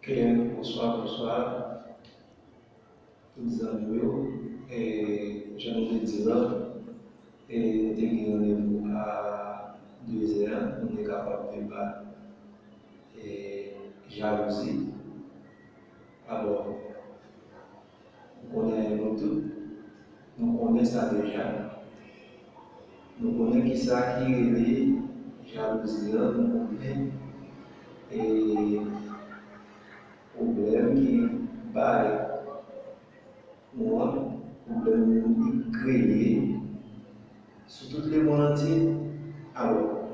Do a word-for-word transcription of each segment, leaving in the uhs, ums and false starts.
Ok, bonswa, bonswa. Tout zanmi yo, e, jan nou te di lan, e, nou te gen randevou a de zè, nou te kapab debat, e, jalouzi. Alò, nou konnen nou tout, nou konnen sa deja. Nou konnen kisa ki rele jalouzi an, nou konnen, e, pwoblèm ki bay nou an, pwoblèm li kreye sou tout lemonn antye. Alò,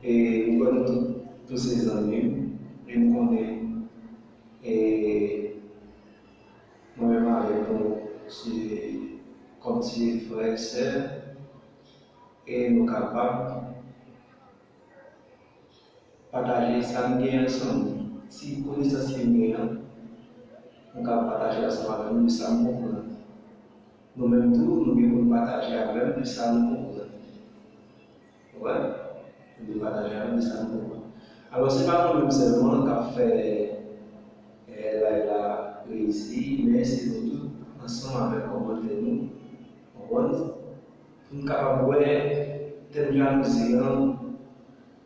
e, m kwè nou tout, tout se zanmi m, e m konnen, e, mwen menm avèk nou, se kòmsi frè e sè, e nou kapab pataje sa n gen ansanm. Ti konesans ke m gen an, m ka pataje ansanm avè nou de sa m konprann. Nou menm tou, nou gen pou n pataje avè m de sa nou konprann. Wè, nou dwe pataje avè m de sa nou konprann. Alò, se pa mwen menm sèlman k ap fè, eh, live la reyisi, men se nou tout ansanm avèk kòmantè nou. Konprann? Pou n kapab wè tèm jalouzi an,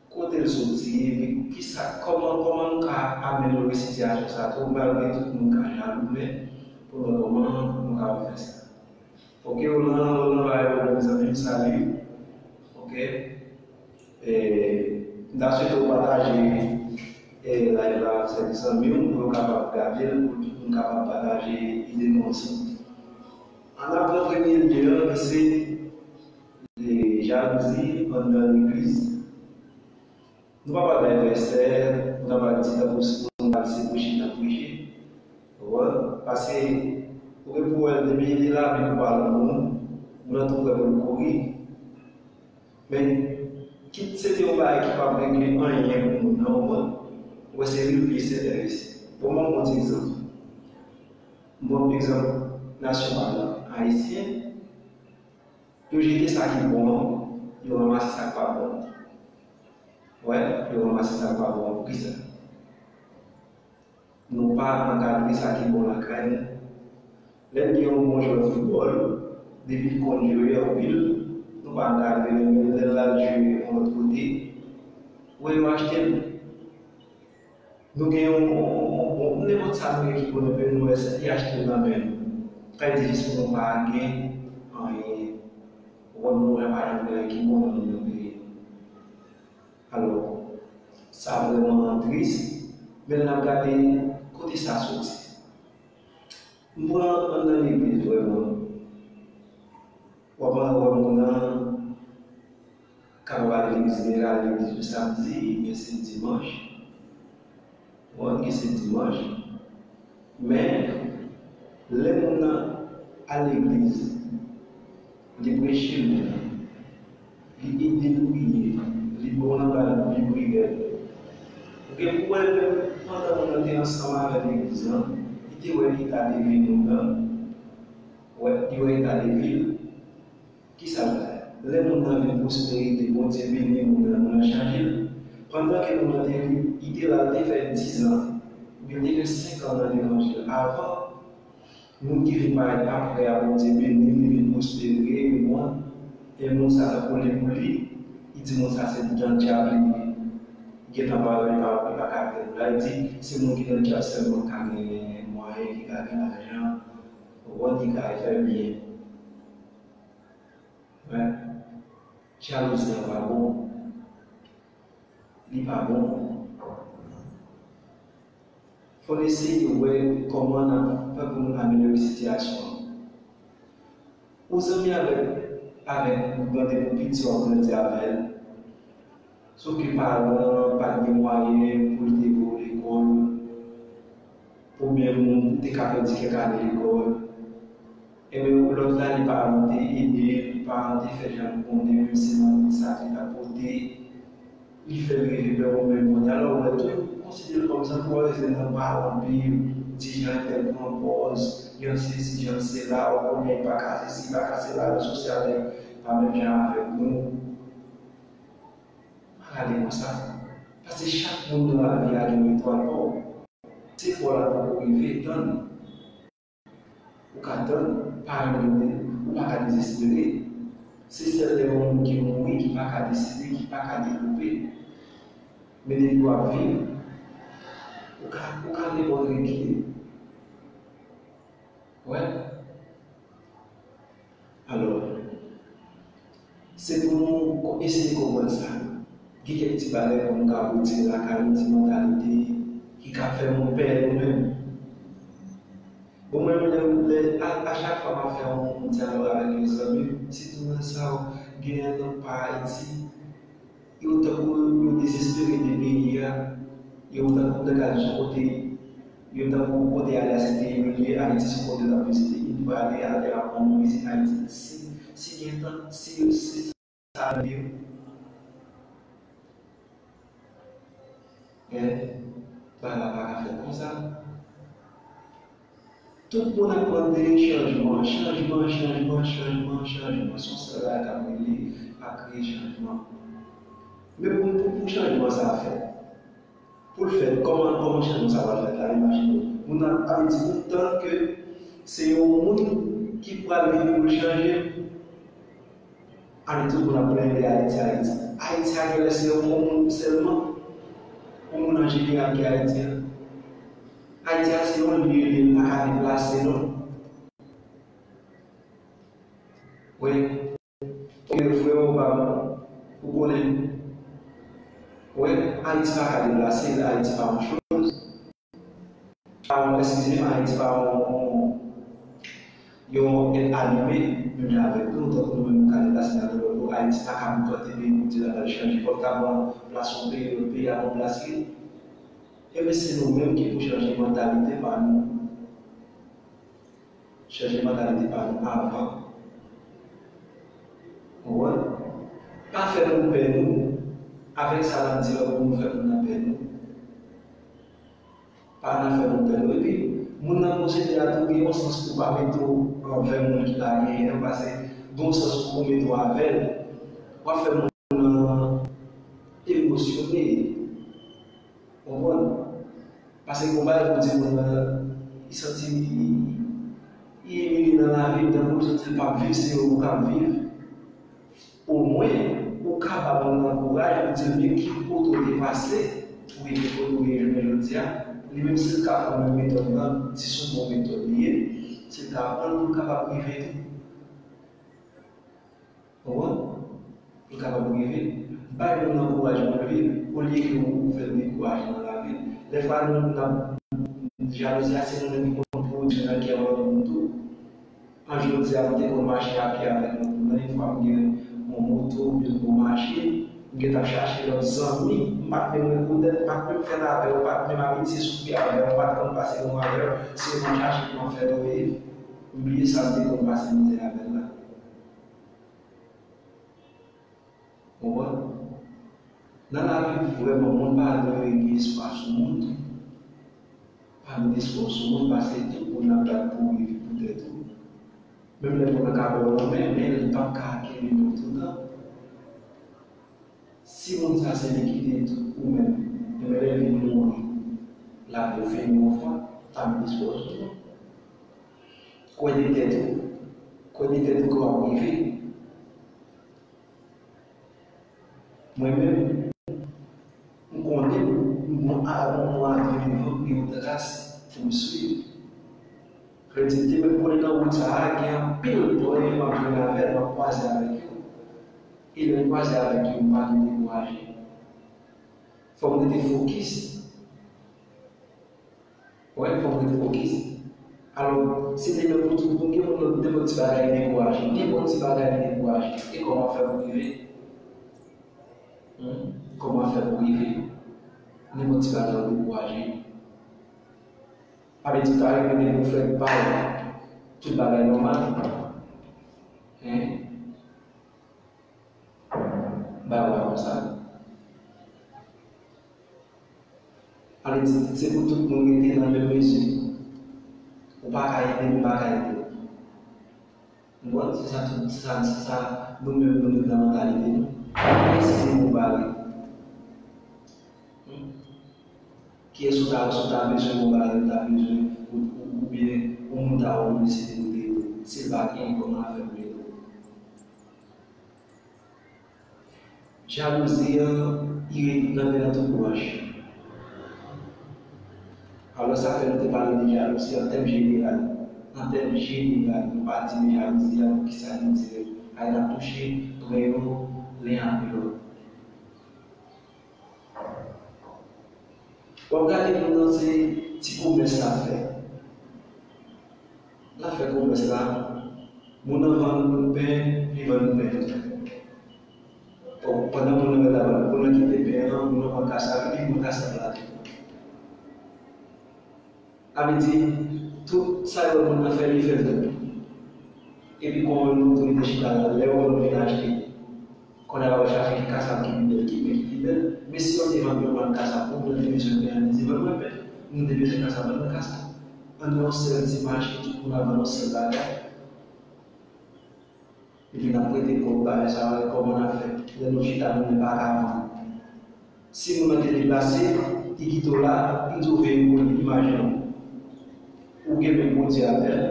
kote l soti, epi kisa, kòman, kòman nou ka amelyore sitiyasyon sa a tou, malgre tout moun ka jalou, men pou nou wè kòman nou ka fè sa. Ok, Roland, Roland, pa gen pwoblèm, zanmi m, salut. Ok. E, m ta swete w pataje, e, live la avèk zanmi w, pou yo kapab gade l, pou tout moun kapab pataje ide nou ansanm. Ann aprann premye lye an, ki se, e, jalouzi anndan legliz. Nou pa pral bay vèsè, nou pa pral di tankou si nou pral se preche n ap preche. Ou konprann? Paske, ou gen pou wè, depi li la, li pou pale moun, moun nan tou prè pou l kouri. Men, kit se te yon bagay ki p ap regle anyen pou moun nan, ou konprann? Ou wè, se li l pi enterese. Bon, mwen, mwen ti egzanp. M pran egzanp nasyon pa m nan, Ayisyen, yo jete sa ki bon an, yo ranmase sa k pa bon an. Wè, yo ranmase sa k pa bon an. Poukisa? Nou pa ankadre sa ki bon lakay nou. Lè n gen yon bon jwè foutbòl, depi l konn jwe anpil, nou pa ankadre l, men lè l al jwe yon lòt kote, wè yo achte l. Nou gen yon, yon, yon, yon, nenpòt sa nou gen ki bon, epi nou wè se li achte l nan men nou. Sa vle di jis pou nou pa gen anyen. Ou konn nou wè pa gen anyen ki bon nan nou nan peyi. Alò, sa vrèman tris, men lè n ap gade kote sa soti. M pran anndan legliz vrèman. W ap wè moun nan kapab al legliz, li al legliz le samdi, gen se dimanch. Bon, gen se dimanch. Men, lè moun nan al legliz, li preche moun nan, li ede l priye, li bon nan bagay Bib li rèd. Ou gen pou wè menm pandan moun nan te ansanm avè legliz lan, li te wè eta de vi moun nan, wè, li wè eta de vi l. Kisa l fè? Lè moun nan vin pwosperite, Bondye beni moun nan, moun nan chanje l. Pandan ke moun nan te, li te la, li te fè dizan, oubyen li te fè senk an nan levanjil avan, moun ki vin parèt apre a, Bondye beni l, li vin pwospere, ou konprann? E moun sa tankou li pou li, li di moun sa se nan dyab li gentan pale, li pa, li pa ka kreye moun la. Li di se moun ki nan dyab sèlman ki ka gen mwayen, ki ka gen lajan, ou konprann, ki ka fè byen. Wè, jalouzi an pa bon. Li pa bon. Fò n eseye wè kòman n ap fè pou n amelyore sitiyasyon an. Ou zanmi avèk, avèk, ou grandi pou piti, w ap grandi avè l. Sof ke paran an pa t gen mwayen pou l te voye w lekòl. Oubyen moun te ka pèdi kèk ane lekòl. Ebyen, lòt la, li paran te ede l, paran te fè jan l konnen, menm si manti sa te ta pote, li fè l rive bè ou menm kounye a. Alò, ou wè tou, yo konsidere l kòm zanmi, ou wè se nan paran anpil, ti jan entèl pran pòz, jan sesi, jan sela, ou konnen li pa ka sesi, li pa ka sela, rezo sosyal li pa menm jan avèk nou. Pa gade konsa. Paske chak moun nan lavi a gen etwal pa w. Se pa w la poko rive, tann. Ou ka tann, pa abandone, ou pa ka dezespere. Se sèl lè yon moun ki mouri, ki pa ka deside, ki pa ka devlope. Men depi w ap viv, ou ka, ou ka nenpòt regle. Wè. Alò, se pou nou ko-, eseye konprann sa. Gen kèk ti bagay pou nou ka retire lakay nou, ti mantalite ki ka fè nou pè nou menm. Bon, mwen menm, lè, lè, a, a chak fwa m ap fè yon, yon dyalòg avèk yon zanmi m, sitou moun sa yo genyen nan pa Ayiti, yo tankou yo dezespere de peyi a, yo tankou yo ta gade sou kote, yo tankou kote ale a se te yon lye, Ayiti se yon kote yo t ap vizite, yo prale ale a pran yon vizit Ayiti. Si, si gen tan, si, si sa yo, men, bagay la pa ka fèt konsa. Tout moun ap mande chanjman, chanjman, chanjman, chanjman, chanjman. Se yon sèl bagay k ap rele, ap kreye chanjman. Men pou, pou, pou chanjman sa a fèt, pou l fèt, kòman, kòman chanjman sa a pral fèt la? Imajine w. Moun ap, ap di kontan ke se yon moun ki pral vini pou l chanje. Ann di moun ap plede Ayiti, Ayiti. Ayiti a genlè se yon moun sèlman. Yon moun an jeneral ki Ayiti a. Ayiti a se yon lye, li pa ka deplase non. Wi. Oke, frè, ou pa bon. Ou konnen. Wi, Ayiti pa ka deplase, Ayiti pa yon choz. Pa yon, eskize m, Ayiti pa yon, yon èt anime, menm jan avèk nou, tankou nou menm nou ka deplase nan nenpòt bò, Ayiti pa ka boukante peyi pou di l ap al chanje kòd kabran, plas yon peyi, lòt peyi a bon plas li. Ebyen, se nou menm ki pou chanje mantalite pa nou. Chanje mantalite pa nou avan. Ou konprann? Pa fè moun pè nou. Avèk sa n ap di lòt pou nou fè moun nan pè nou. Pa nan fè moun pè nou. Epi, moun nan posede a tou gen yon sans pou pa mete w anvè moun ki pa genyen an, paske gen yon sans pou ou mete w avè l. W ap fè moun nan emosyone. Konprann? Paske gon bagay pou di moun nan, li santi li, li imilye nan lavi, tankou l santi l p ap viv, se ou k ap viv. Omwen, ou ka ba moun nan kouraj pou di l men ki kote w te pase, pou rive kote w ye jounen jodi a. Li menm, si l ka pran menm metòd lan, di se yon bon metòd li ye, si l ka pran l, pou l kapab rive tou. Konprann? Pou l kapab rive. Bay moun nan kouraj pou l viv, olye ke ou, ou fè l dekouraje nan lavi l. Dèfwa, nou, n ap, jalouzi a, se nou menm ki konn pwodui nan kè lòt moun tou. An jodi a, m te konn mache a pye avèk lòt moun nan. Yon fwa m gen yon moto oubyen m gen yon machin, m gentan chache lòt zanmi. M pa t menm rekonèt, m pa t menm fèt avè w, m pa t menm abitye soufri avè w, m pa t konn pase moman avè w. Se yo m ap chache pou m ap fè yo viv. M bliye sa m te konn pase mizè avè l la. Konprann? Nan lavi, vrèman, moun pa dwe gen espwa sou moun tou. Pa met espwa w sou moun, paske tout moun ap bat pou viv pou tèt ou. Menm lè moun nan ka ba w lanmen, men li p ap ka kenbe men w toutan. Si moun sa se li ki te tout ou menm, ebyen lè l vin mouri, lavi w fini yon fwa, pa met espwa w sou moun. Kwè de tèt ou, kwè de tèt ou ke w ap rive. Mwen menm, m konnen m gon a, m gon avi devan m, m gen yon tras pou m swiv. Kretyen, te menm konnen nan wout sa a, gen anpil pwen m ap jwenn avè l, m ap kwaze avèk yo. E lè m kwaze avèk yo, m pa vin dekouraje. Fò m rete fokis. Wè, fò w rete fokis. Alò, si te gen pou tout moun, gen moun nan nenpòt ti bagay dekouraje. Nenpòt ti bagay dekouraje. E kòman fè pou rive? Hmm? Kòman fè pou rive? Nenpòt ti bagay dekouraje. Apre tout a rive, gen pou fè bay. Tout bagay nòmal. Hein? Bagay la konsa. Ale di, se pou tout moun rete nan menm mezi. Ou pa ka ede m, m pa ka ede w. Ou konprann? Se sa tout, se sa, se sa nou menm nou met nan mantalite nou. Eskize m, ou bare. Hmm? Kiyès ou ta, si w ta bezwen yon bagay, ou ta bezwen, ou, ou, oubyen yon moun ta wè w, ou deside pou te ede w. Si l pa genyen, kòman l ap fè pou l ede w? Jalouzi an, li rantre nan tout branch. Alò, sa fè nou te pale de jalouzi an tèm jeneral. An tèm jeneral, nou pa di de jalouzi an, pou kisa nou di l. Ay, n ap touche pwen yo len apre lòt. W ap gade moun nan se ti komès l ap fè. L ap fè komès la, moun nan vann pen, li vann pen tou. Bon, pandan moun nan ret la vann, moun nan kite pen an, moun nan vann kasab, epi moun kasab la tou. Sa vle di, tout sa yo moun nan fè, li fè l tou. Epi kòman nou tou li te chita la, lè yo vin achte. Kounye a w ap chache ki kasab ki pi bèl, ki pen ki pi bèl. Men si yo te vann yon bann kasab, moun nan te bezwen pen an, li di vann mwen pen. Moun te bezwen kasab, vann mwen kasab. Ann nan yon sèl ti mache, tout moun ap vann yon sèl bagay. Epi n ap prete kòb bagay sa yo, kòman n ap fè? Lè nou chita, moun nan pa ka vann. Si moun nan te deplase, li kite w la, m di w veye pou li, imajine w. Ou gen menm pwodui avè l,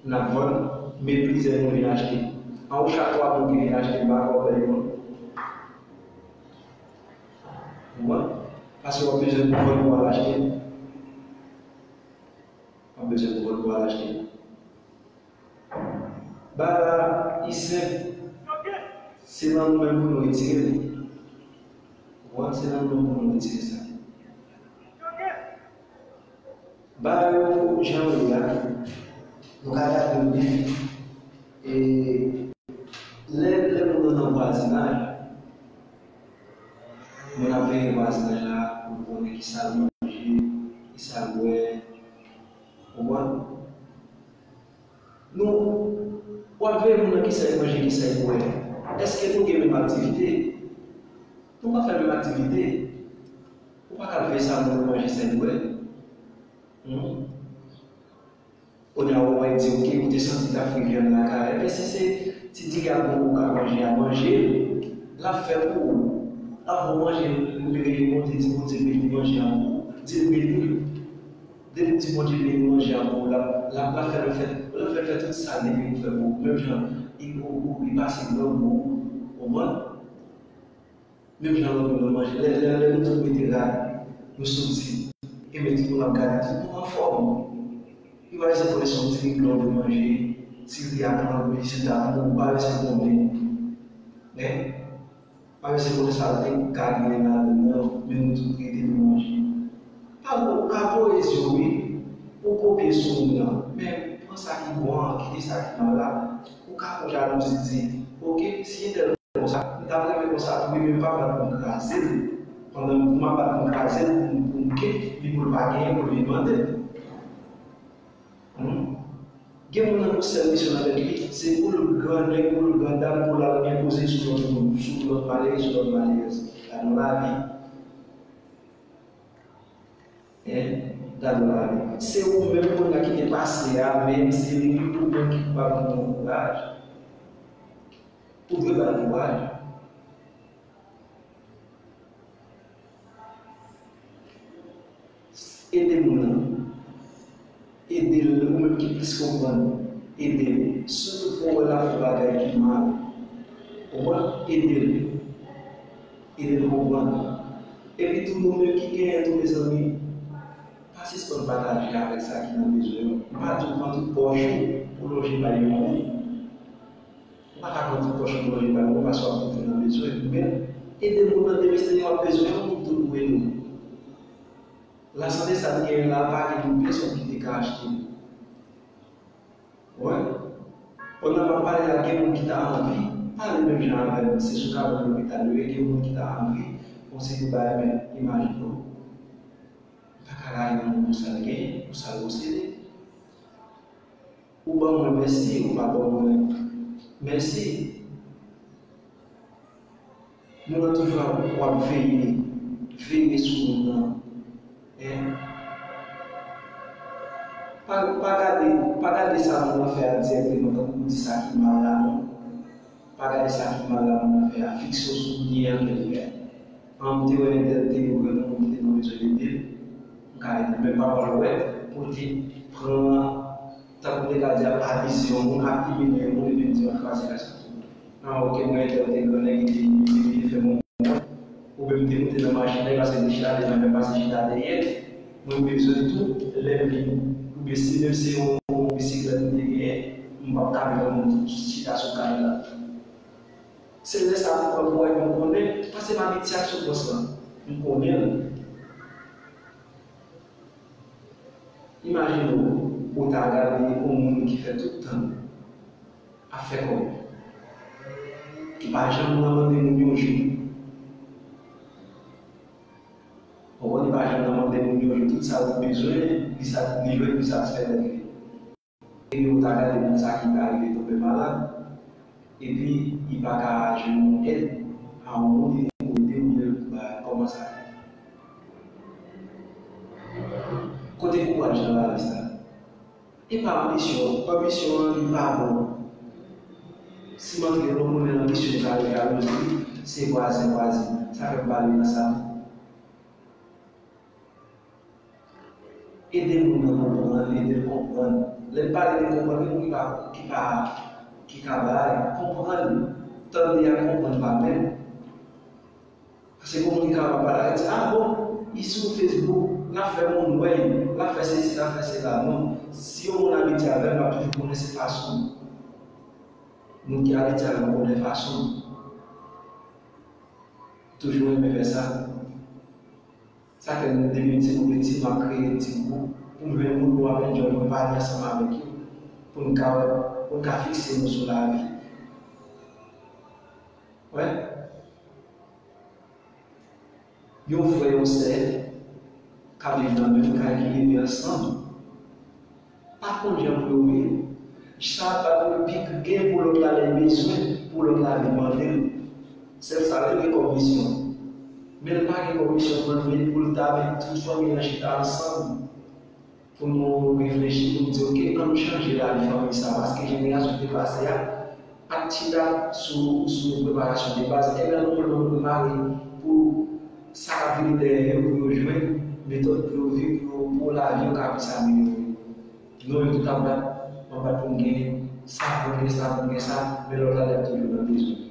n ap vann, men plizyè moun vin achte. An ou chak twa moun ki vin achte, m pa kwè w pèdi moun. Ou konprann? Paske w ap bezwen pou vann pou al achte. W ap bezwen pou vann pou al achte. Bagay la, li senp. Se nan nou menm pou nou retire li. Ou konprann? Se nan nou menm pou nou retire sa. Bagay yo jan yo ye a, nou ka gade yo byen. E lè, lè moun nan nan vwazinaj, moun ap veye vwazinaj la pou l konnen ki sa l manje, ki sa l bwè. Ou konprann? Nou, w ap veye moun nan ki sa y manje, ki sa y bwè. Èske nou gen menm aktivite? Nou pa fè menm aktivite. Ou pa ka veye sa moun nan manje, sa y bwè. Hmm? Kounye a, ou wè di, oke, ou te santi w t ap fri vyann lakay. Ebyen, si se ti diri ak gonbo ou ka manje a, manje l. L ap fè pou ou. L ap bon manje, li rele Bondye, di Bondye beni manje an pou ou. Di l beni l. Depi w di Bondye beni manje an pou ou, l ap, l ap, l ap fè l fè, l ap fè l fè tout sa li menm fè pou ou. Menm jan, li, ou, ou, li pase grangou, ou konprann? Menm jan lòt moun nan manje. Lè, lè, lè nou tout mete rad, nou soti, ebyen tout moun ap gade, tout moun anfòm. Li pa bezwen konnen se yon ti riblon li manje, si li ak lanmou, si li ak mou, pa bezwen konnen. Men, pa bezwen konnen sa l te ka genyen ladan l nan, men nou tout rete nou manje. Pa ko-, ka voye zye w, wi. Ou kopye sou moun nan. Men, pran sa ki bon an, kite sa ki mal la. Ou ka fè jalouzi, di, oke, si entèl konsa, m t ap renmen konsa tou, wi, men m pa bat pou m kraze l. Pandan m ap bat pou m kraze l, pou m, pou m ket li, pou l pa genyen, pou l vin mande m. Hmm? Gen moun nan pou sèl misyon nan tèt li, se pou l grannèg, pou l grandam, pou l al enpoze sou lòt moun, sou lòt malere, sou lòt malerèz. Gade yon lavi. Hein? Gade yon lavi. Se ou menm moun nan ki te pase a, men se li ou menm ki pou ba moun nan kouraj. Ou dwe ba l kouraj. Ede moun nan. Ede l, ou menm ki plis konprann. Ede l. Sitou fò w wè l ap fè bagay ki mal. Ou konprann? Ede l. Ede l konprann. Epi tou, nou menm ki genyen tou, mezanmi, pa sispann pataje avèk sa ki nan bezwen yo. M pa di w pran tout pòch ou pou lonje bay yon moun. Ou pa ka pran tout pòch ou pou lonje bay yon moun, paske w ap toujou nan bezwen. Men, ede moun nan depi se li w ap bezwen, yon moun tou pou ede w. Lasante sa n genyen la, pa gen yon pyès moun ki te ka achte l. Wè. Pandan m ap pale la, gen moun ki ta anvi pale menm jan avè m. Se sou kabòn lopital yo ye, gen moun ki ta anvi posede bagay, men imajine w. M pa ka rayi yon moun pou sa l genyen, pou sa l posede. Ou ban mwen mèsi, ou pa ban mwen mèsi. Moun nan toujou ap, w ap veye, veye sou moun nan. Hein? Pa, pa gade, pa gade sa moun nan fè a dirèkteman, tankou pou di sa ki mal la, non. Pa gade sa ki mal la moun nan fè a, fikse w sou byen an ke l fè. An, m te wè entèl te yon granmoun ki te nan bezwen ede l. kay li. Men papa l wè pou l te pran, tankou m te ka di, ap abize yon moun, ap imilye yon moun, epi l di, "Mwen kraze kay sa tou." Ah, ok, mwen entèl te grannèg, li te imilye, li te fè mwen wont. Oubyen m te moute nan machin nan, li pase deja, li menm pase chita dèyè. Mwen bezwen tou, lè m vin, oubyen si menm se yon, yon bisiklèt m te genyen, m p ap ka vin yon moun chita sou kay la. Se lè sa a m pran kouwaj, m konnen, paske m abitye ak soufrans lan. M konnen l. Imajine w, ou ta gade yon moun ki fè tout tan l ap fè kòb, ki pa janm nan mande moun yon jou. Ou konprann, li pa janm nan mande moun yon jou. Tout sa l bezwen, li sa, li jwenn, li satisfè tèt li. Epi ou ta gade moun sa ki ka rive tonbe malad, epi li pa ka jwenn yon èd a yon moun, li vin kote ou, li di, "Kòman sa fèt?" Kote kouraj nan lavi sa? E pa anbisyon, anbisyon an li pa bon. Si m antre nan konnen anbisyon sa yo, jalouzi, se vwazen, vwazen. Sa fè m pale nan sa. Ede moun nan konprann, ede l konprann. Lè m pale de konprann, gen moun ki pa, ki pa, ki ka bay, konprann, tande ak konprann pa menm. Paske gen moun ki ka pale, di, "Ah bon, li sou Facebook, l ap fè moun wè l, l ap fè sesi, l ap fè sela." Non, si yon moun abitye avè m, m ap toujou konnen se fason l. Moun ki abitye avè m konnen fason l. Toujou renmen fè sa. Sa fè m depi m ti bout piti, m ap kreye ti gwoup pou m jwenn moun pou m ap enjoy, pou m pale ansanm avèk yo, pou n ka, pou n ka fikse nou sou lavi. Wè. Yon frè, yon sè, k ap viv nan menm kay, ki leve ansanm. Pa konn jan pou yo viv. Sa pa pou l pi gen pou lòt la lè l bezwen, pou lòt la vin mande l. Sèl sa l gen kòm misyon. Men l pa gen kòm misyon pou l vin, pou l ta met tout fanmi an chita ansanm, pou nou reflechi, pou nou di, "Ok, ann nou chanje lavi fanmi sa, paske jenerasyon ki te pase a pa t chita sou, sou preparasyon de baz." Ebyen, nou menm, nou prepare pou sa k ap vini dèyè yo, pou yo jwenn metòd pou yo viv, pou yo, pou lavi yo ka plis amelyore. Nou menm tout ap bat, m ap bat pou m gen sa, pou m gen sa, pou m gen sa, men lòt la, li ap toujou nan bezwen.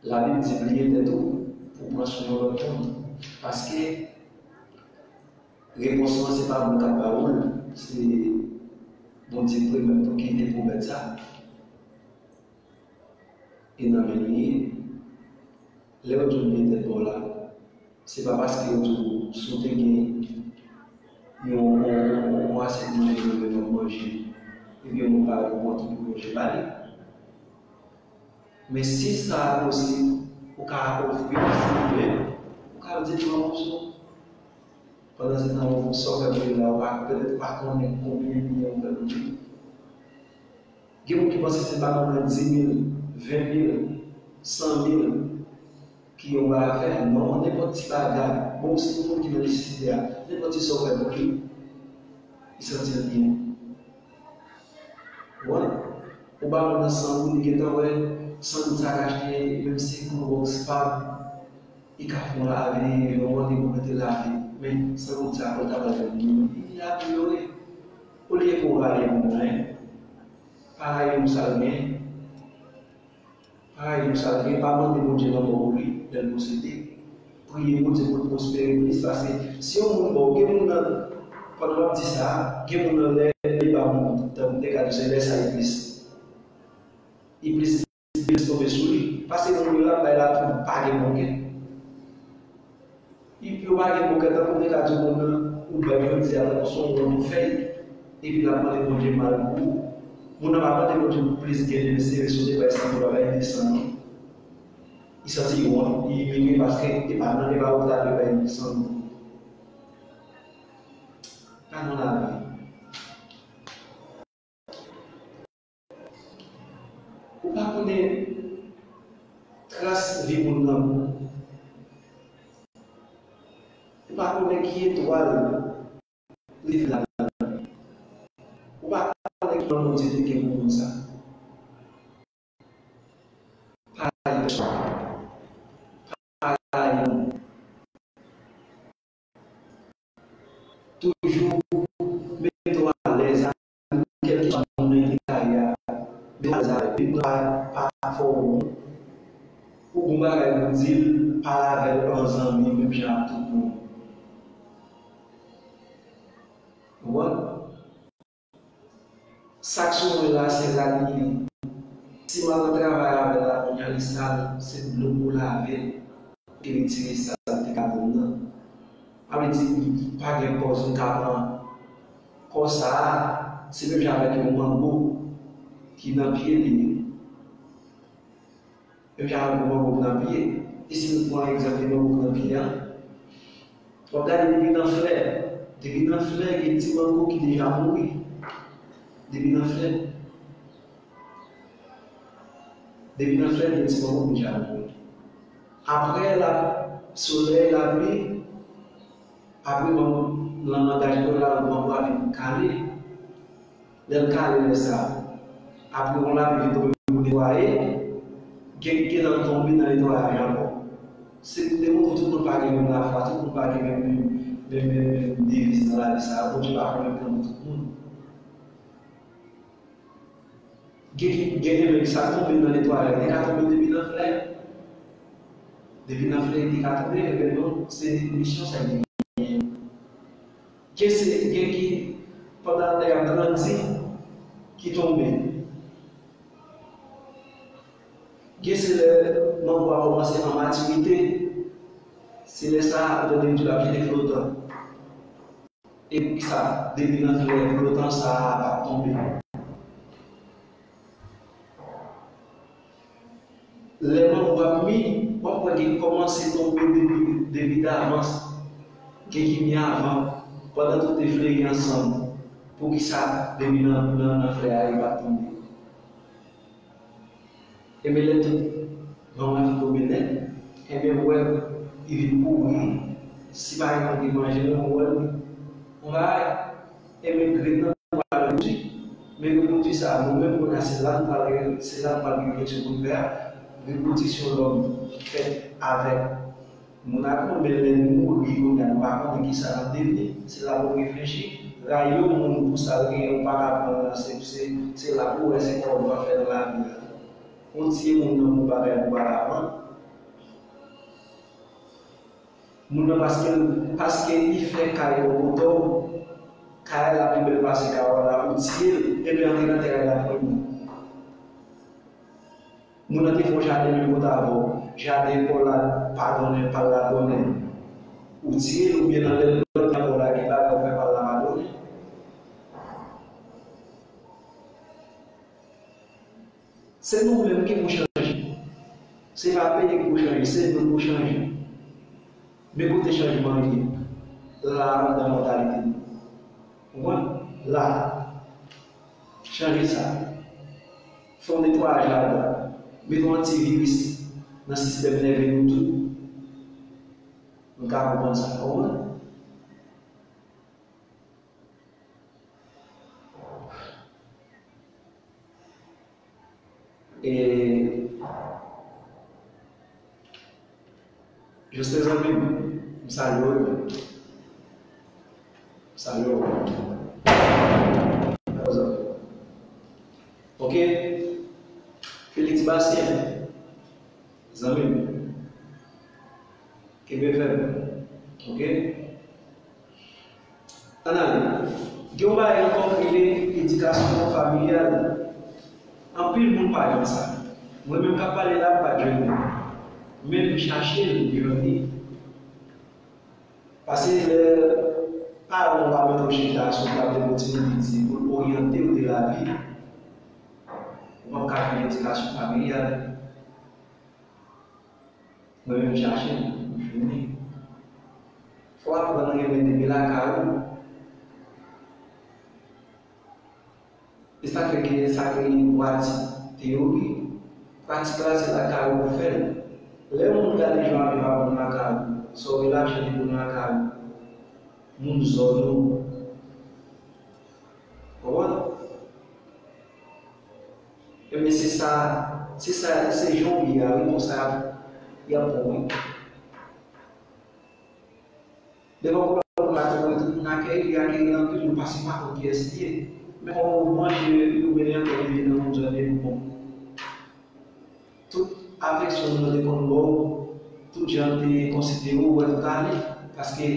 Labib di, "Bliye tèt ou pou w pran swen yon lòt moun." Paske repons lan, se pa moun k ap ba ou l, se Bondye premye tou ki te pwomèt sa. E nan men li ye. Lè yo di w bliye tèt pa w la, se pa paske yo di w si w te gen yon, yon, yon, yon asyèt manje nan men w, w ap manje, ebyen yon bagay pou w pran tou pou manje pa li. Men si sa posib, ou ka ofri, silvouplè, ou ka di pran moso. Pandan se tan, ou sa w fè pou li la, ou pa, petèt ou pa konnen konbyen milyon ou fè pou li. Gen moun ki panse se pa nonmen dis mil, ven mil, san mil ki yon bagay a fè. Non, nenpòt ti bagay. Bon, si yon moun ki nan nesesite a, nenpòt ti sa w fè pou li, li santi l byen. Wè, ou ba moun nan san goud, li gentan wè san goud sa ka achte menm si klowòks pa, li ka fè yon lave, yon mande pou mete lave. Men san goud sa, pou l ta pral fè moun, li amelyore. Olye pou w rayi moun nan, pa rayi moun sa l gen. Paske nou sa gen, pa mande Bondye lanmò pou li, lè l posede. Priye Bondye pou l pwospere plis, paske si yon moun ba w, gen moun nan, pandan w ap di sa, gen moun nan lè li ba w, tankou m te ka di w, se lè sa iblis, iblis, iblis tonbe sou li. Paske moun yo l ap bay la tou pa gen bon kè. Epi yo pa gen bon kè, tankou m te ka di w moun nan, ou bay jodi a, tankou se yon wont ou fè, epi l ap mande Bondye mal pou ou. Moun nan pa mande Bondye pou plis gen, men se sou de bay san pou l bay de san non. Li santi l wont, li imilye paske e pa nan, e pa ou ta dwe bay de san non. Pa nan lavi. Ou pa konnen tras vi moun nan. Ou pa konnen ki etwal li fè ladan. Ou pa konnen ki plan Bondye te gen pou moun sa. Pa rayi pèsonn. Pa rayi moun. Toujou mete w alèz avè kèlkeswa moun nan ki ta ye a. Mete w alèz avè l. Li pa, pa fè w wont. Ou gen yon bagay pou di l, pale avè l an zanmi, menm jan ak tout moun. Ou konprann? Sa k sou mwen la, se rad li ye. Si m al nan travay avè l la kounye a, li sal, se dlo pou lave l, pou retire saleté kabann nan. Sa vle di, pa gen pòz m ka pran kò sa a, se menm jan avèk yon mango ki nan pye li ye. Menm jan avèk yon mango ki nan pye. E si nou pran egzanp de mango ki nan pye a, w ap gade depi nan flè. Depi nan flè, gen ti mango ki deja mouri. Depi nan flè. Depi nan flè, gen ti mango ki deja mouri. Apre la, solèy, lapli, apre mango, nan langaj kreyòl la, mango a vin kale. Lè l kale lè sa a, apre yon lapli vin tonbe pou netwaye, gen, gen tan l tonbe nan netwayaj ankò. Se pou demontre tout moun pa gen menm lafwa, tout moun pa gen menm, menm, menm, menm, menm deviz nan lavi sa a. Bondye pa konn menm tan pou tout moun. Gen, gen de moun sa tonbe nan netwayaj, li ka tonbe depi nan flè. Depi nan flè, li ka tonbe, ebyen non, se misyon sa li genyen. Gen se, gen ki, pandan lè y ap grandi, ki tonbe. Gen se lè mango a kòmanse an matirite, se lè sa a, ou tande yo di l ap jete flotan. E poukisa depi nan flè flotan sa a pa t tonbe? Lè mango ap mi, w ap wè gen kòmanse tonbe depi, depi davans. Gen ki mi avan. Pandan tout te fleri ansanm, poukisa depi nan, nan, nan flè a, li pa t tonbe? Ebyen, lè tout mango a fin tonbe nèt, ebyen, ou wè, li vin pouri. Si pa gen moun ki manje l, ou wè, li, yon bagay, ebyen, grenn nan pral repwodui. Men repwodui sa a, nou menm, kounye a, se la nou pral, se la nou pral gen kesyon pou n fè a. Repwodiksyon lòm fèt avèk moun ak moun, men lè nou mouri, kounye a, nou pa konnen kisa n ap devni. Se la pou n reflechi. Rayi yon moun pou sa l genyen, ou pa ka pran nan, se, se, se la pou w wè se kòman w ap fè nan lavi a. Ou tiye moun nan pou bagay ou pa ka pran. Moun nan paske, paske li fè kay bò kote w, kay la pi bèl pase kay w la, ou tiye l, epi antre nan tèren la premye. Moun nan te fè yon jaden menm kote avè w, jaden pa w la pa donnen, pa l la donnen. Ou tiye l oubyen nan lè lòt nan pa w la gen bagay ou fè pa l la pa donnen. Se nou menm ki pou chanje. Se pa peyi ki pou chanje, se nou pou chanje. Men kote chanjman an ye? La, anndan mantalite nou. Ou konprann? La. Chanje sa. Fè yon netwayaj ladan. Mete yon antiviris nan sistèm nève nou tou. Nou ka konprann sa. Ou konprann? E, Joste zanmi m, m salye w. M salye w. Ok. Felix Bastien, zanmi m. Kenbe fèm. Ok. Ann ale. Gen yon bagay ankò ki rele edikasyon familyal. Anpil moun pa jwenn sa. Mwen menm k ap pale la, m pa t jwenn li. Men m chache l, m jwenn li. Paske lè paran w pa mete w chita sou tab de yon timoun piti pou l oryante w de lavi, ou p ap ka jwenn edikasyon familyal. Mwen menm m chache l, m jwenn li. Fò w aprann renmen depi lakay ou. E sa k fè gen sa k rele pratik, teyori. Pratik la, se lakay ou pou fè l. Lè yon moun gade jan w ap viv avè l lakay ou, sa w relache li pou lakay ou, moun zòn ou. Konprann? Ebyen, se sa, se sa, se jan w ye a, wi, konsa y ap, y ap bon, wi. Devan pou lòt moun la, tout moun akèy Li akeri anpil, nou pa si pa konn kiyès li ye. Men kòm ou manje, ou mennen ankò li vin nan moun zòn li, bon. Tout afeksyon nou te konn ba w, tout jan te konsidere w, ou wè tout ale. Paske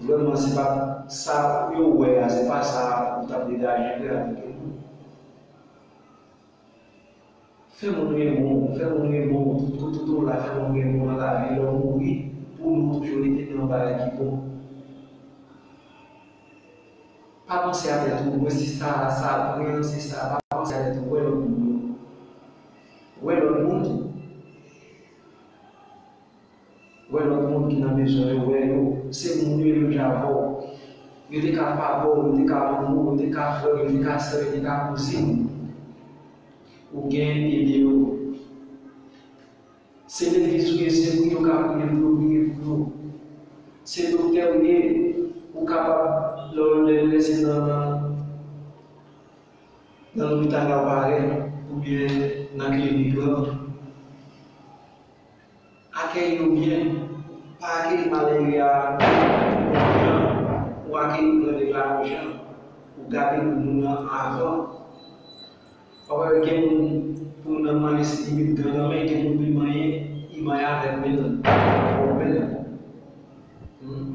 vrèman, se pa sa yo wè a, se pa sa ou t ap degaje vre avèk moun. Fè moun renmen w, fè moun renmen w, tout kote w la, fè moun renmen w nan lavi, lè w mouri, pou nou toujou rete nan bagay ki bon. Pa panse a tèt ou, mwen se sa, sa, mwen se sa, pa panse a tèt ou, wè lòt moun yo. Wè lòt moun tou. Wè lòt moun ki nan bezwen yo, wè yo, se moun yo, yo menm jan avè w. Yo te ka pa ba w, yo te ka ban w, yo te ka frè w, yo te ka sè w, yo te ka kouzin w. Ou gen ede yo. Se legliz ou ye, se moun yo ka priye pou yo, priye pou yo. Se doktè ou ye, ou kapab, lè w lè se nan, nan lopital la ou parèt, oubyen nan klinik la. Akèyi yo byen. Pa akèyi malere a yon jan, ou akèyi grangrann la yon jan. Ou gade moun nan avan. Ou wè gen moun pou nan manje se limit grangrann, men gen moun li manyen, li manyen avèk men l. Bon, men l. Hmm.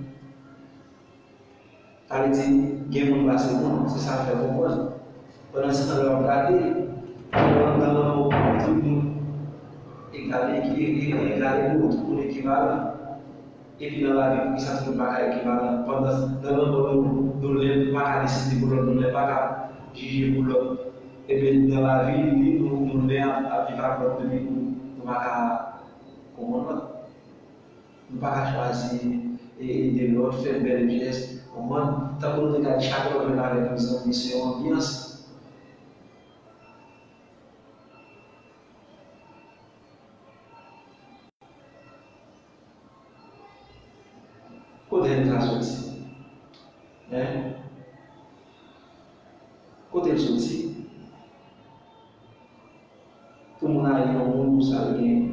Sa vle di, gen moun pase moun, se sa l fè konprann. Pandan se tan, lè w ap gade, nan lanmò, tout moun egal, e- e- e- egal ego, tout moun ekivalan. Epi nan lavi, poukisa tout moun pa ka ekivalan? Pandan nan lanmò, nou, nou lè pa ka deside pou lòt, nou lè pa ka jije pou lòt. Ebyen, nan lavi, li, nou, nou lè ap, ap viv ak lòt, epi nou, nou pa ka konprann lòt. Nou pa ka chwazi e- ede lòt, fè bèl jès, konprann? Tankou nou te ka di chak lòt menm avèk yon zanmi, se yon anbyans. Kote n sa soti? Hein? Kote l soti? Pou moun rayi yon moun pou sa l genyen.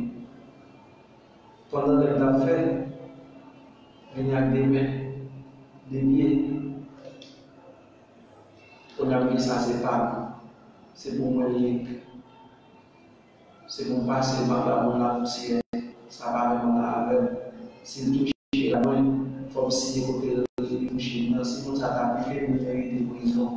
Pandan lè m t ap fè, vini ak de men, de pye. Kounye a m di sa se pa m. Se pou mwen li ye. Se pou m pase, m ap ba moun lapousyè. Sa pa menm antan avè m. Si l touche la mwen, fò m siye kote l touche m nan. Si moun sa ta vive, m merite prizon.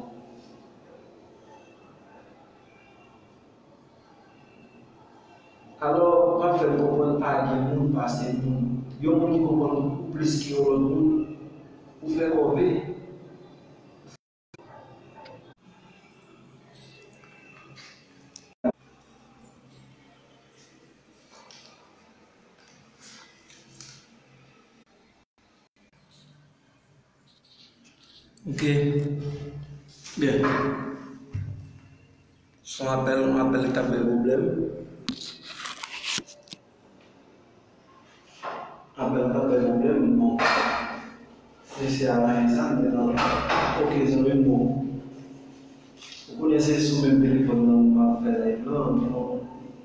Alò, m ap fè l konprann pa gen moun pase moun. Yon moun ki konprann ou plis ke yon lòt moun, ou fè kòve. Ok. Byen. Se yon apèl, yon apèl ki t ap bay pwoblèm. Apèl la t ap bay pwoblèm, bon. Mesye a rayi sa, m te nan, ok, zanmi m, bon. Ou konnen se sou menm telefòn nan m ap fè live lan, bon,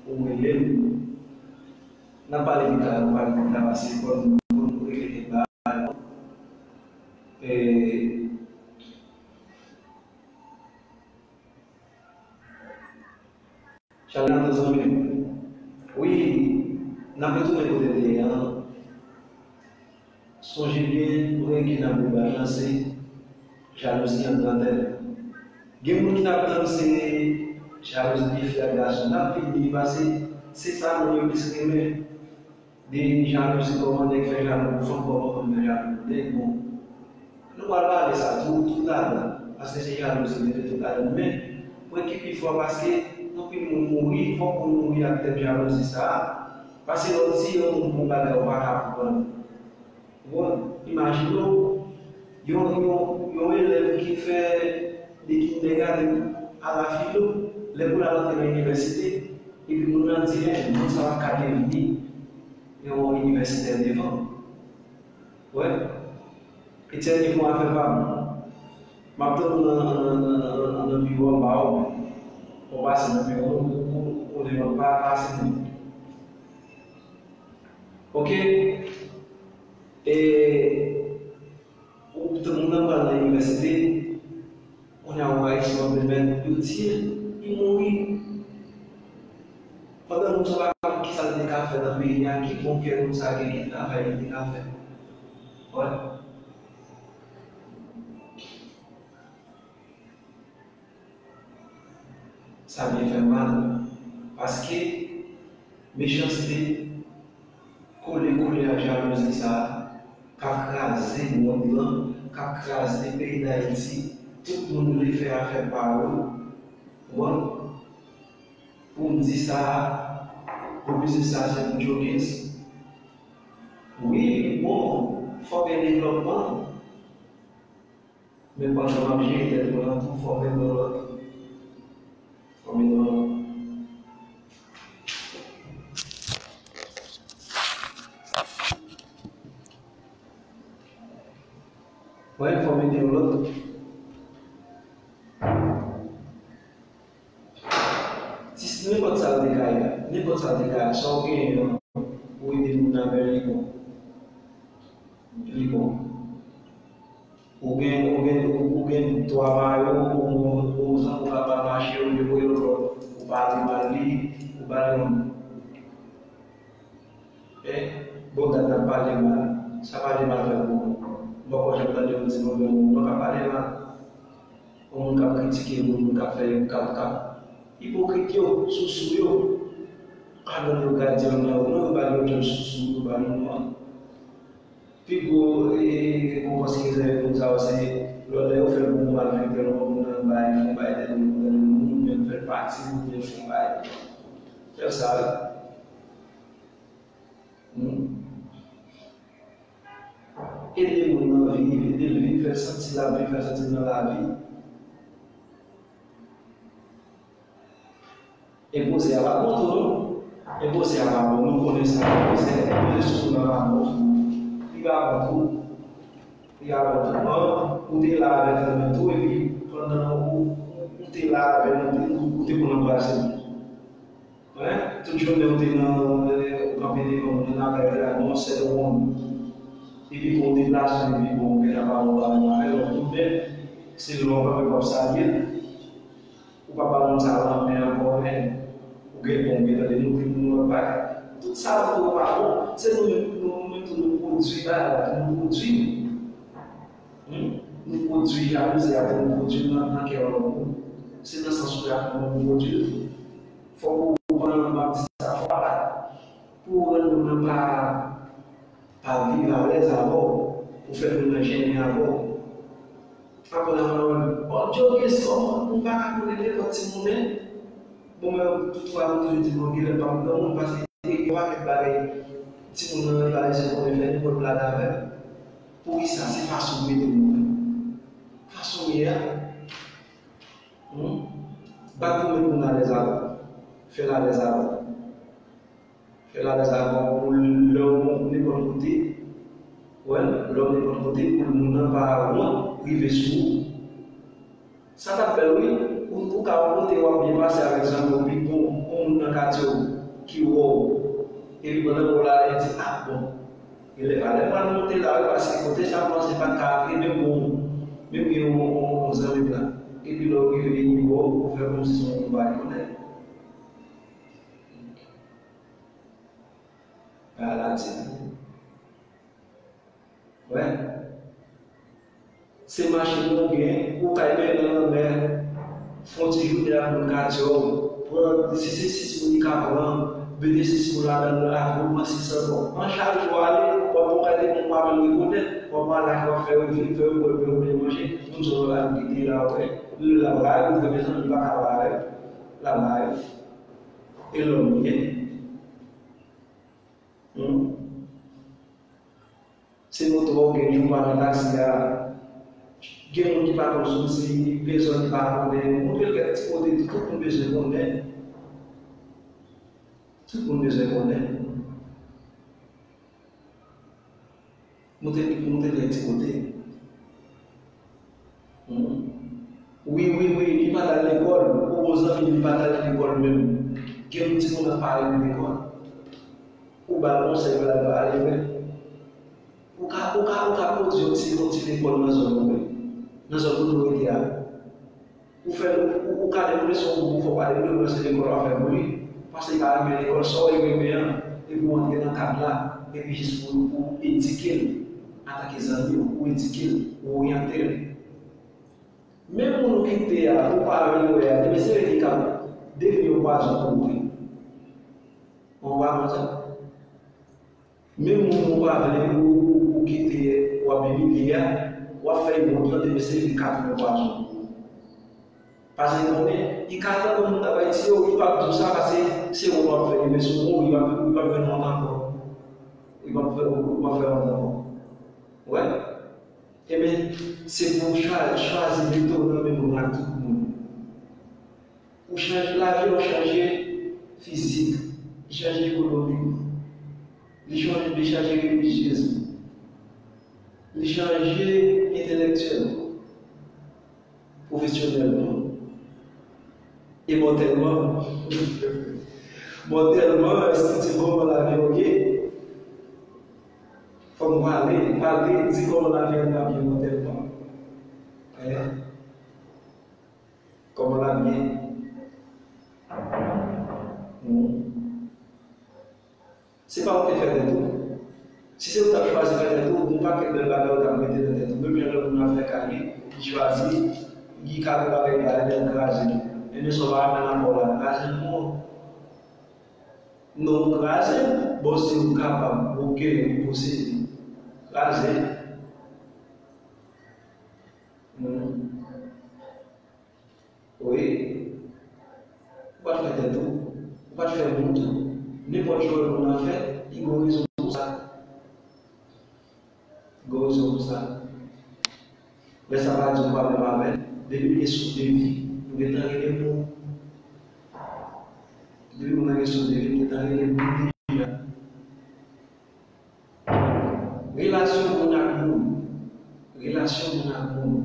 ou rele m. N ap pale pita, n ap pale pita, paske fò nou, fò nou regle kèk bagay. E, Charlando zanmi m. Wi, n ap retounen kote n te ye an. Sonje byen, nou gen ki nan boubaj lan se jalouzi anndan tèt. Gen moun ki t ap tann se jalouzi de fi ak gason. N ap vin di li pase, se sa moun yo plis renmen. De jalouzi, kòman nèg fè jalou pou fanm, kòman fanm fè jalou pou nèg. Bon, nou pral pale sa tou, tout ladan, paske se jalouzi, mete tout ladan. Men, pwen ki pi fò, paske anpil moun mouri, fòk moun mouri ak tèm jalouzi sa a. Paske lè w di yon moun bon bagay, ou pa ka konprann. Bon, imajine w, yon, yon, yon elèv ki fè de kindergarten a la filo, lè pou l al antre nan inivèsite, epi moun nan di, en, moun sa p ap ka devni yon inivèsitè devan. Wè, Etienne, li fè yon afè pa m. M ap tann ou nan, nan, nan, nan, nan, nan biwo a, m ba w. Ou pase nan biwo a, ou, ou, ou devan, pa, pa pase moun. Ok? E, ou, moun nan pral nan inivèsite, yo tiye, li mouri. Pandan moun sa pa konn kisa l te ka fè nan peyi a, ki bon kè moun sa gen, ki travay li te ka fè. Wè. Sa byen fè m mal, paske mechanste kole kole ak jalouzi sa a k ap kraze mond lan, k ap kraze peyi Dayiti. Tout moun vle fè afè pa yo. Ou konprann? Pou m di sa, pou biznis sa se pou Jokes. Wi, li bon, fòk gen devlòpman. Men pandan m ap jere tèt mwen an tou, fò m ede yon lòt. Fò m ede yon lòt. Wi, fò m ede yon lòt. Si nenpòt sa l te ka ye, nenpòt sa l te ka ye, sa w genyen an, ou ede moun nan avè l, li bon. Li bon. Ou gen, ou gen, ou, ou gen twa mayo, ou, ou, ou zanmi w ka ba mache, ou devoye lòt bò, ou pale mal li, ou ba li yon. Eh, bon, gad n ap pale mal. Sa pale mal fè pou ou. M poko janm tande yon ti nonm, yon moun k ap pale mal. Yon moun k ap kritike moun, moun k ap fè, k ap, k ap. Ipokrit yo, sousou yo. Pa ban yo gradyan nan yo, non, yo ba yo tèt sousou, yo ba yo non. Pi gwo, eh, rekonpans ki rezève pou moun sa yo, se lè, lè yo fè l pou moun malfektè, non, moun nan bay, fè bay tèt moun, moun nan moun, oubyen fè l pati, oubyen fè bay. Fè sa, wi. Hmm. Ede moun nan viv, ede l viv, fè l santi l ap viv, fè l santi l nan lavi. Enpoze a pa bon tou, non. Enpoze a pa bon, nou konnen sa. Enpoze, enpoze sou moun nan pa bon tou. Li pa bon tou. Li pa bon tou. An, ou te la avèk li menm tou, epi pandan ou, ou te la avè l, ou te, ou te konn anbrase l. Wi, tout jounen ou te nan, eh, ou kanpe devan moun nan, nan kay la, nan yon sèl wonn. Epi bon, ou deplase, epi bon, ou gentan pa bon, pa bon avè l, ou tounen, se lè w kanpe w ap salye l. Ou pa ba moun sa lanmen ankò, men ou gen bon, ou gentan demontre moun lòt bagay. Tout sa yo tou pa bon. Se nou menm, nou, nou menm tou nou pwodui bagay la, tou nou pwodui. Hmm? Nou pwodui jalouzi a, tou nou pwodui nan, nan kè lòt moun. Se nan sans ou la pou nou pwodui. Fòk ou, ou konn m ap di sa, fòk ou pa, pou ou rann moun nan pa, pa viv alèz avè w, pou fè moun nan jennen avè w. Apre la, mwen, bon, Djogis, kòman, m pa ka konnen nenpòt timoun, men, bon, men, toutfwa, m toujou di, bon, genlè m p ap granmoun, paske gen yon pakèt bagay, timoun nan, li pa bezwen konnen fè nenpòt blaga avè m. Poukisa? Se fason w mete moun nan. Fason w ye a. Hmm? Bat pou met moun alèz avè w. Fè l alèz avè w. Fè l alèz avè w pou lè w nenpòt kote. Wè, lè w nenpòt kote, pou moun nan pa wont rive sou ou. Sa t ap bèl, wi. Ou, ou ka yon kote w ap byen pase avèk zanmi w, pi bon, yon moun nan katye w ki wè w. Epi pandan w la, li di, "Ah, bon." Genlè pa lè pral monte la, wi, paske kote sa kòmanse pa t ka rive bon. Menm gen yon, yon, yon zanmi m la. Epi lè w rive, li wè w, ou fè kòmsi se yon moun ou pa konnen. Bagay la di. Wè. Se machin ou gen, ou kay men nan lanmè, fè yon ti jounen ak moun katye w, pran, si se sis moun li ka pran, mete sis moun ladan l, ak ou pran sis ankò. An chak jou w ale, w ap pran kay de moun ou pa menm rekonèt, w ap pale ak yo, w ap fè yo vin, fè yo bwè, fè yo byen manje, moun sa yo la yo kite la, wè. Lè l ap rayi w, frè, mezanmi, li pa ka pa rayi w. L ap rayi w. E lòm li ye. Hmm. Se moto w gen, jou pa nan taksi a. Gen moun ki pa konn soti, bezwen li pa konnen. Montre l kèk ti kote, tout moun bezwen konnen. Tout moun bezwen konnen. Montre, montre l kèk ti kote. Hmm. Wi, wi, wi, li pa t al lekòl. Ou bon zanmi, li pa t al lekòl menm. Gen yon timoun nan pa renmen lekòl. Ou ba l konsèy, ou ba l ale, men. Ou ka, ou ka, ou ka pwodui yon ti, yon ti lekòl nan zòn ou, men. Nan zòn kote w rete a. Ou fè, ou, ou ka deplase yon gwoup, ou fè w pa deplase, se lekòl w ap fè pou li. Paske li pa renmen lekòl, sa w renmen an, epi w antre nan kad la, epi jis pou, pou edike l antanke zanmi w, ou edike l, ou oryante l. Menm moun ou kite a, ou pa vle wè a, demen se li ki ka devni yon pwazon pou ou tou. Ou pa konn sa? Menm moun ou pa vle, ou, ou, ou kite, w ap imilye a, w ap fè l wont lan, demen se li k ap vin pwazon. Paske konnen, li ka tankou moun t ap tiye w, li p ap di w sa, paske se wont w ap fè li, men si w mouri, li p ap, li p ap jwenn wont ankò. Li p ap fè, li p ap fè wont ankò. Wè? Ebyen, se pou w chwa-, chwazi mete w nan menm ran ak tout moun. Ou chanje lavi, ou chanje fizik, li chanje ekonomikman, li chanje, li chanje relijyezman, li chanje entelektyèlman, pwofesyonèlman, e mòtèlman. Mòtèlman, èske ti moman lavi w ye? Fò m pale, pale, di kòman lavi an ap ye mòtèlman. Hein? Kòman l ap ye? Hmm. Se pa ou te fè tèt ou? Si se ou t ap chwazi fè tèt ou, gon pakèt bèl bagay ou t ap mete nan tèt ou. Menm jan lòt moun ap fè kay li, li chwazi, li ka fè bagay kay li, l kraze. Ebyen, sa w pa fè nan kò w la, kraze l non. Non, kraze l. Bon, si ou kapab, ou gen, ou posede, kraze l. Hmm. Wi. Ou pa t fè tèt ou. Ou pa t fè moun tou. Nenpòt jwèt moun nan fè, li gon rezon pou sa. Li gon rezon pou sa. Lè sa pa di ou pa menm avè l. Depi l gen souf de vi, ou gentan rele moun. Depi moun nan gen souf de vi, ou gentan rele moun deja. Relasyon moun ak moun. Relasyon moun ak moun.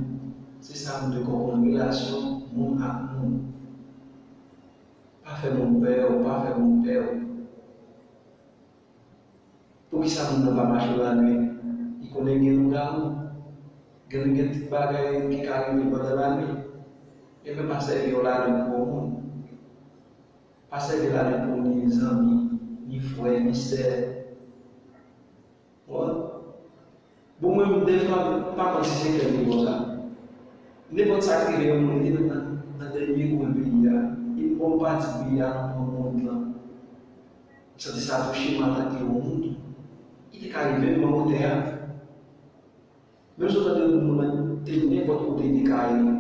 Se sa nou dwe konprann. Relasyon moun ak moun. Pa fè moun pè w, pa fè moun pè w. Poukisa moun nan pa mache lannwit? Li konnen gen lougawou. Gen, gen tout bagay ki ka rive pandan lannwit. Ebyen, pa sèvi yon lannwit pou yon moun. Pa sèvi lannwit pou ni zanmi, ni frè, ni sè. Bon. Bon, mwen menm, dèfwa, m pa konn si se kè m ki konsa. Nenpòt sa k rive yon moun, li te nan, nan dènye kwen peyi a, li pran yon pati peyi a nan mond lan. M santi sa touche m antanke yon moun. Li te ka rive m nan wotè a. Menm si w tande yon moun nan te nenpòt kote li te ka ye.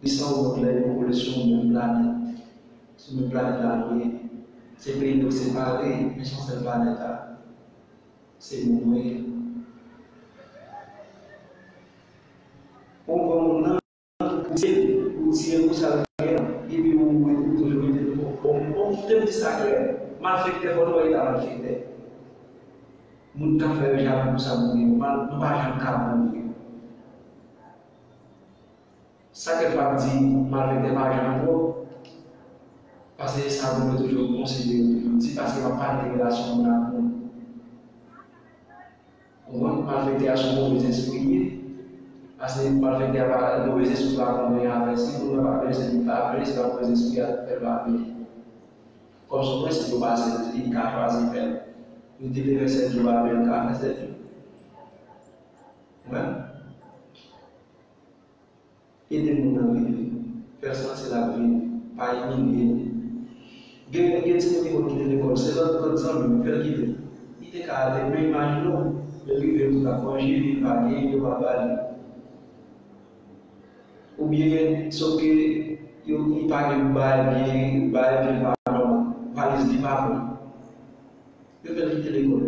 Li san wont lè yo kole sou yon menm planèt. Sou menm planèt la nou ye. Se peyi nou separe, men se yon sèl planèt la. Se moun nou ye. Ou pran moun nan, ou tiye l, ou tiye l pou sa l genyen, epi ou, ou, ou toujou rete bon. Bon, bon, te m di sa klè. Malfektè, fò nou rete malfektè. Moun k ap fè yo jalou pou sa moun genyen. Nou pa janm ka bon vre. Sa kèk pa di, malfektè pa janm twòp. Paske sa moun yo toujou konsidere toujou di, paske m ap pale de relasyon moun ak moun. Ou konprann? Malfektè a se yon move espri li ye. Paske malfektè a pa, move espri pa konn anyen avè si moun nan pa vle, se li pa vle, se pa move espri a fè l pa vle. Kòm se yon prensip yo pase, li ka chwazi fè l. Li te vle fè sèt jou pa vle, li ka fè sèt jou. Wè. Ede moun nan viv, fè l santi l ap viv, pa imilye l. Gen, gen timoun ki konn kite lekòl, se lòt, lòt zanmi yo fè l kite. Li te ka ale, men imajine w, lè l rive, yo tout ap manje, li pa gen, yo pa ba li. Oubyen, sòf ke yo, li pa gen pou bay byen, bay byen pa nòmal, valiz li pa bon. Yo fè l kite lekòl.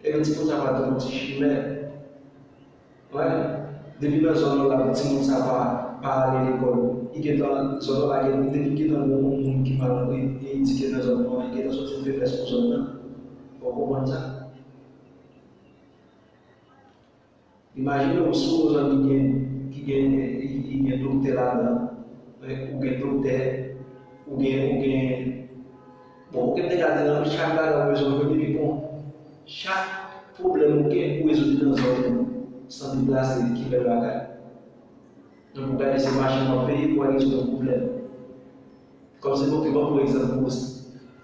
Ebyen, timoun sa pa t yon ti chimè. Wè, depi nan zòn nan la, timoun sa pa, pa ale lekòl. Li gentan, zòn nan la, gen, depi gentan gen yon moun ki mal e, e edike nan zòn nan, li gentan soti yon feblès pou zòn nan. Fò w konprann sa. Imajine w si w yon zòn ki gen, ki gen, ki, ki gen doktè ladan, ou gen doktè, ou gen, ou gen, bon, ou gen te gade nan chak bagay ou bezwen jwenn li, pi bon, chak pwoblèm ou gen, ou rezoud li nan zòn ou, san deplase, ki bèl bagay. Pou gade se machin w ap peye pou al rezoud yon pwoblèm. Kòm se, ok, ban m pran egzanp pou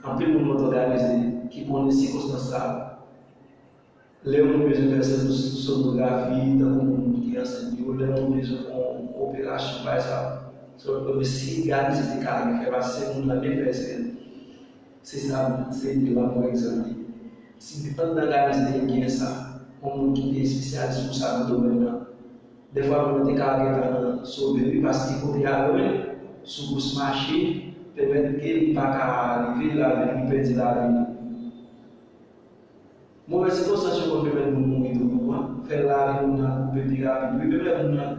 anpil moun mwen t òganize ki konnen sikonstans sa a. Lè yon moun bezwen fè sèvis sonografi, tankou moun ki ansent yo, lè yon moun bezwen fè yon operasyon, pa egzanp, se lòt kote si gade se te ka fè, paske se moun nan te fè se. Se sa, se de la, pa egzanp. Si anndan gade se te gen sa, yon moun ki te espesyalis pou sa nan domèn nan, dèfwa moun nan te ka gentan sove wi, paske kote a lwen, sou kous machin, pèmèt ke li pa ka rive lavi, li pèdi lavi li. Movèz sikonstans yo konn pèmèt moun mouri tou, ou konprann? Fè lavi moun nan koupe pi rapid. Wi, menm lè moun nan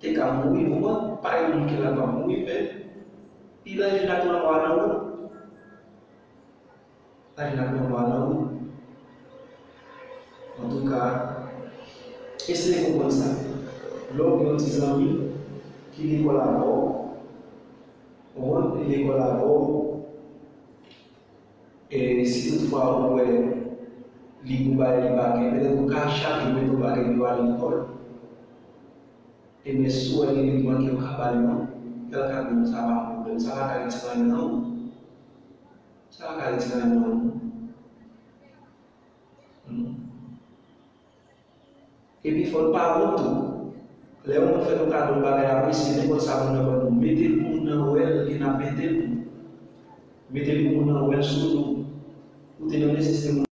te ka mouri, ou konprann? Pa gen moun ki la pa mouri, men li nan jina lanmò a nan wout. Nan jina lanmò a nan wout. Antouka, eseye konprann sa. Lè w gen yon ti zanmi ki lekòl avè w, ou konprann? Li lekòl avè w, E si toutfwa ou wè li gon bagay li pa gen, petèt ou ka chak jou mete yon bagay pou al lekòl. Ebyen, si w wè li, li manke, ou ka ba li yon, fè l ka di w sa pa yon pwoblèm, sa pa ka retire anyen nan ou. Sa pa ka retire anyen nan ou. Hmm. Epi fò n pa wont tou. Lè yon moun fè nou kado yon bagay apresye, nenpòt sa moun nan ban nou, mete l pou moun nan wè l, epi n ap mete l pou nou. Mete l pou moun nan wè l sou nou. Ou te nan nesesite,